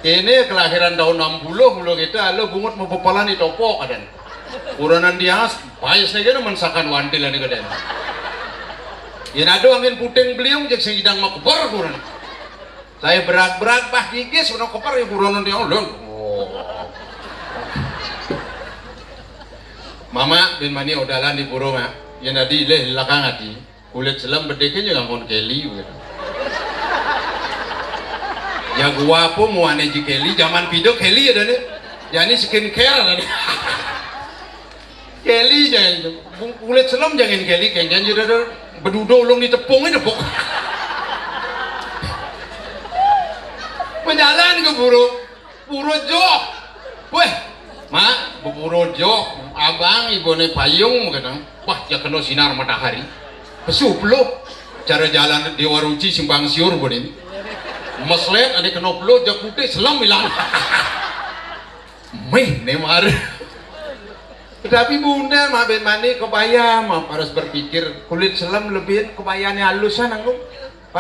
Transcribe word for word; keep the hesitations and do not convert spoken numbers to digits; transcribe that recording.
Kéné kelahiran tahun enam puluh, mula kéto, ala bungut mapepelan di topok kadén. Kurenan dias, paisné kéné mensakan wantil ané kadén. Yén ada angin puting beliung, jeg sing idang makeber kurenan. Saya berat-berat, bah gigis, kena keper ya kurenan dias, lén. Oh. Mama, bin mani odalan di pura, Mak. Yén adi leh lakang ati. Kulit selem bedéké nya nganggon Kelly, begitu. Ya gua apa muané ji Kelly, zaman pido Kelly ada nih. Jani skincare ada nih. Kelly jangan itu. Kulit selem jangan Kelly, kéngkén jadi ada bedudo ulung di tepung itu, pok. Menjalan ke pura. Pura joh. Wéh, Mak, bepura joh, abang iboné payung kadén. Wah, ya kena sinar matahari. Pesu peluh. Cara jalan Déwa Ruci simpang siur boné. Meslet ada kena peluh, jak putih, selem hilang. Méh, né mar. Tetapi bunda, Mak, bin mani kebaya, Mak, harus berpikir, kulit selem lebihin kebayané halusan, nanggung.